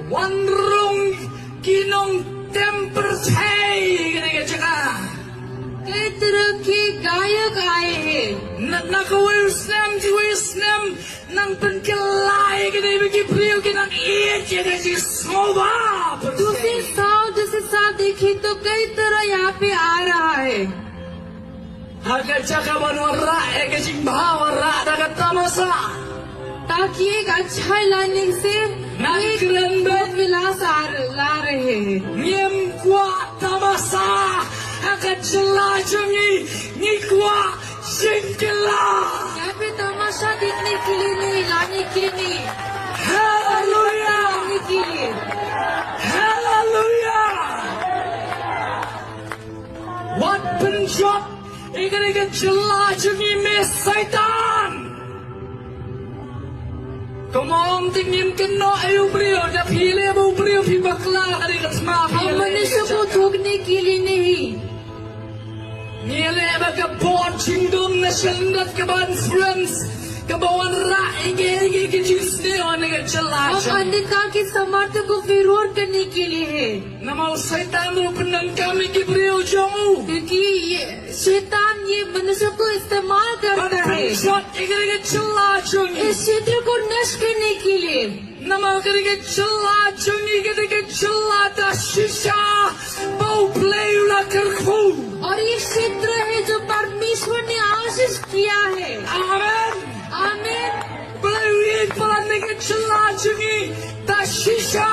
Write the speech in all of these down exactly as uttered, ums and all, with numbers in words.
Wan rung ki nongtem pyrthei kane ka jaka. कई तरह के गायक आए हैं। Na, na kawei u snem, kawei u snem, nang pynkylla ïa kane ba ki briew ki nang ïeit ïa ka jingsngewbha pyrthei. दूसरे साल, दूसरे साल देखें तो कई तरह यहाँ पे आ रहा है। Ha ka jaka ban wanrah ïa ka jingbha, wanrah da ka tamasa. ताकि एक अच्छा लाइनिंग से nang एक kren bad बहुत विलास आ, ला रहे हैं। Ngim kwah tamasa ha ka jylla jong ngi, ngi kwah jingkylla. यहाँ पे तमाशा देखने के लिए नहीं, लाने के लिए नहीं। Haleluya. लाने के लिए। Haleluya. Wat pynjot ïa kane ka jylla jong ngi, me Soitan. Kumno te ngim kynnoh ïa u briew, da phi leh ba u briew phi bakla ha kane ka thma phi. हम मनुष्य को थूकने के लिए नहीं। Ngi leh ba ka bor jingdum na shyndot kaba influence, kaba wanrah ïa ngi, ïa ngi ki jingsniew ha kane ka jylla jong ngi. हम अंधकार के सामर्थ्य को विरोध करने के लिए है। Namar u Soitan u pyndonkam ïa ki briew jong u. क्योंकि ये शैतान ये मनुष्य को इस्तेमाल करता है। Ban pynjot ïa kane ka jylla jong ngi. इस क्षेत्र को नष्ट करने के लिए। Namar kane ka jylla jong ngi, kane ka jylla ta shisha ba U Blei u la kyrkhu. और ये क्षेत्र है जो परमेश्वर ने आशीष किया है। Amen. आमीन। Blei u ïeit palat, kane ka jylla jong ngi ta shisha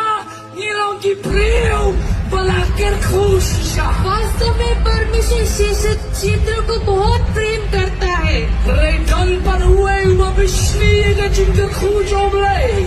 ngi long ki briew ba la kyrkhu shisha. वास्तव में परमेश्वर इस क्षेत्र को बहुत प्रेम करता है। Hynrei don pat uwei uba bishni ïa ka jingkyrkhu jong U Blei.